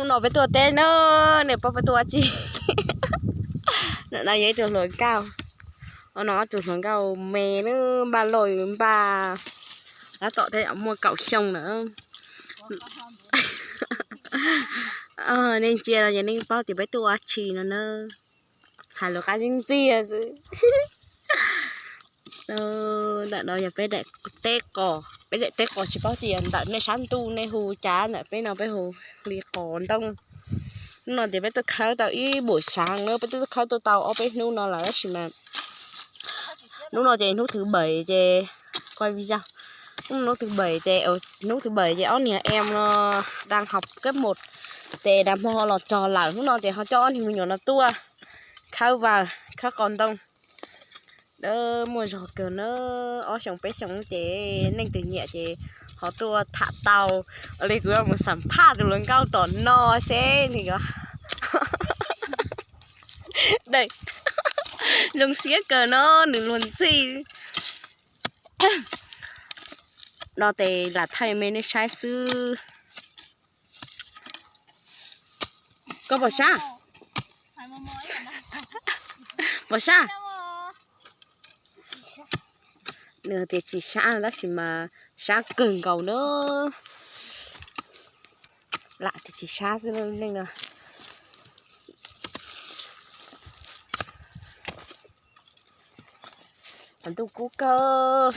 No peb tuaj teb na, nej paub peb tuaj ua tsi? No yog ib tug hluas nkauj, no ob tug hluas nkauj me na, npaj loj npaj tab tom thiaj muaj kaum xyoo na. Nej ntsia no ces nej paub tias peb tuaj ua tsi no na. Hais lus qab zib ntxiag xwb. Ntawm no yog peb daim teb qos, peb daim teb qos tsis paub tias ntawm nej sab ntuj nej hu cas, ntawm peb no peb hu li qos ntoo. Hnub no ces peb tuaj khawb tau ib buam saav na, peb twb khawb tuaj tau ob peb hnub no lawm tab sis mas hnub no ces hnub thứ bảy ces, hnub thứ bảy ces, hnub thứ bảy ces ob niag em no đang học cấp một ces nag hmo ho los txog lawm, hnub no ces ho coj ob niag me nyuam no tuaj khawb vas khawb qos ntoo. Muaj zog kawg na, ob xyoos peb xyoos ces neej twg nyiam ces ho tuaj tham tau. Ua li kuv yuav mus xam phaj tus hluas nkauj tom no seb nws yuav zoo siab kawg no nws luag ntxhi. No ces lam thaij me nej saib xwb. Koj pom sab? Pom sab? Nws tias tsis sab tab sis mas sab kawg nkaus na. Lam tias tsis sab xwb neej no. Ntuj kub kawg.